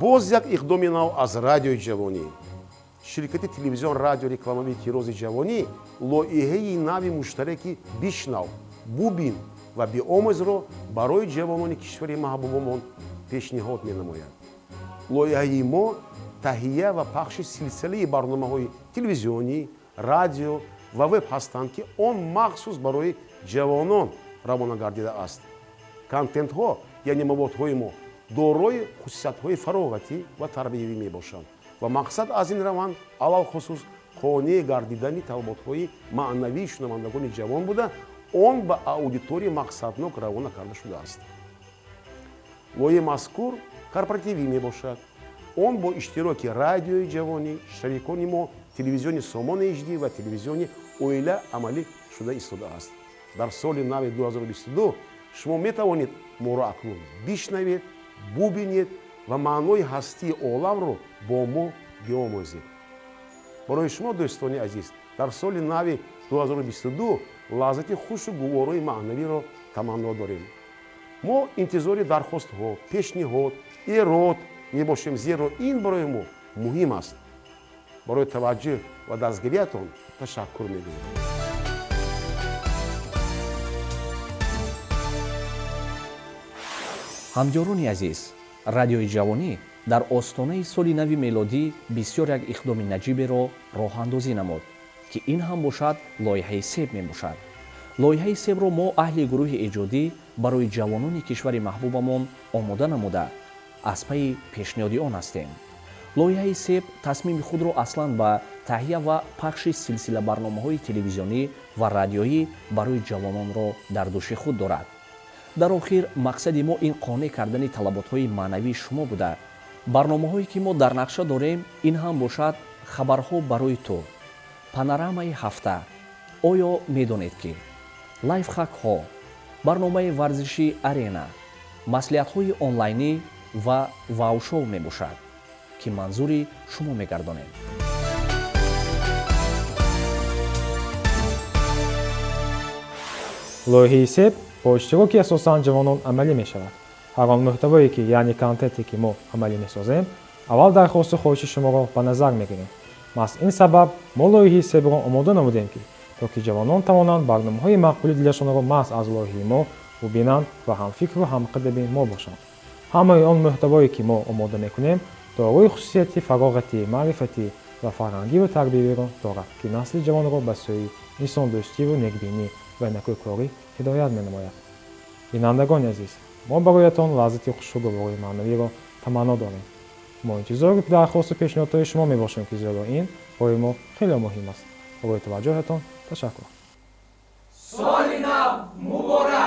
Боз як иқдоми нав аз Радиои Ҷавонӣ. Ширкати телевизион, радио, рекламавии Тирози Ҷавонӣ лоиҳаи нави муштараки «Бишнав, бубин ва биомӯзро барои ҷавонони кишвари маҳбубамон пешниҳод менамояд. Лоиҳаи мо таҳия ва пахши силсилаи барномаҳои телевизионӣ, радио ва веб ҳастанд, ки он махсус барои ҷавонон равона гардидааст. Контентҳо, яъне маводҳои мо, дорои хусусиятҳои фароғатӣ ва тарбиявӣ мебошанд ва мақсад аз ин раванд алалхусус қонеъ гардидани талаботҳои маънавии шунавандагони ҷавон буда, он ба аудиторияи мақсаднок равона карда шудааст. Лоиҳаи мазкур корпоративӣ мебошад. Он бо иштироки Радиои Ҷавонӣ, шарикони мо, телевизиони Сомон HD ва телевизиони Оила амалӣ шуда истодааст. Дар соли нави 2022 шумо метавонед моро акнун бишнавед, бубинед ва маънои ҳастии оламро бо мо биомӯзед. Барои шумо, дӯстони азиз, дар соли нави 2022 лаззати хушу гуворои маънавиро таманно дорем. Мо интизори дархостҳо, пешниҳод, эрод мебошем, зеро ин барои мо муҳим аст. Барои таваҷҷӯҳ ва дастгириятон ташаккур мегӯем. Ҳамдиёрони азиз, Радиои Ҷавонӣ дар остонаи соли нави мелодӣ бисёр як иқдоми наҷиберо роҳандозӣ намуд, ки ин ҳам бошад лоиҳаи Себ мебошад. Лоиҳаи Себро мо, аҳли гурӯҳи эҷодӣ, барои ҷавонони кишвари маҳбубамон омода намуда, аз пайи пешниҳоди он ҳастем. Лоиҳаи Себ тасмими худро аслан ба таҳия ва пахши силсила барномаҳои телевизионӣ ва радиоӣ барои ҷавононро дар дӯши худ дорад. Дар охир, мақсади мо ин қонеъ кардани талаботҳои маънавии шумо буда, барномаҳое ки мо дар нақша дорем, ин ҳам бошад «Хабарҳо барои ту», «Панорамаи ҳафта», «Оё медонед ки», лайфхакҳо, барномаи варзиши «Арена», маслиҳатҳои онлайнӣ ва вау-шоу мебошад, ки манзури шумо мегардонем. Лоиҳаи Себ бо иштироки асосан ҷавонон амалӣ мешавад. Ҳар он муҳтавое ки, яъне контенте ки мо амалӣ месозем, аввал дархосту хоҳиши шуморо ба назар мегирем. Маҳз ин сабаб мо лоиҳаи Себро омода намудем, ки то ки ҷавонон тавонанд барномаҳои маъқули дилашонро маҳз аз лоиҳаи мо бубинанд ва ҳамфикру ҳамқадами мо бошанд. Ҳамаи он муҳтавое ки мо омода мекунем, дорои хусусияти фароғатӣ, маърифатӣ ва фарҳангиву тарбиявиро дорад, ки насли ҷавонро ба сӯи инсондӯстиву некбинӣ ва некӯкорӣ ҳидоят менамояд. Бинандагони азиз, мо бароятон лаззати хушу гуворои маънавиро таманно дорем. Мо интизори дархосту пешниҳодҳои шумо мебошем, ки зеро ин барои мо хеле муҳим аст. Барои таваҷҷӯҳатон ташаккур. Соли нав муборак!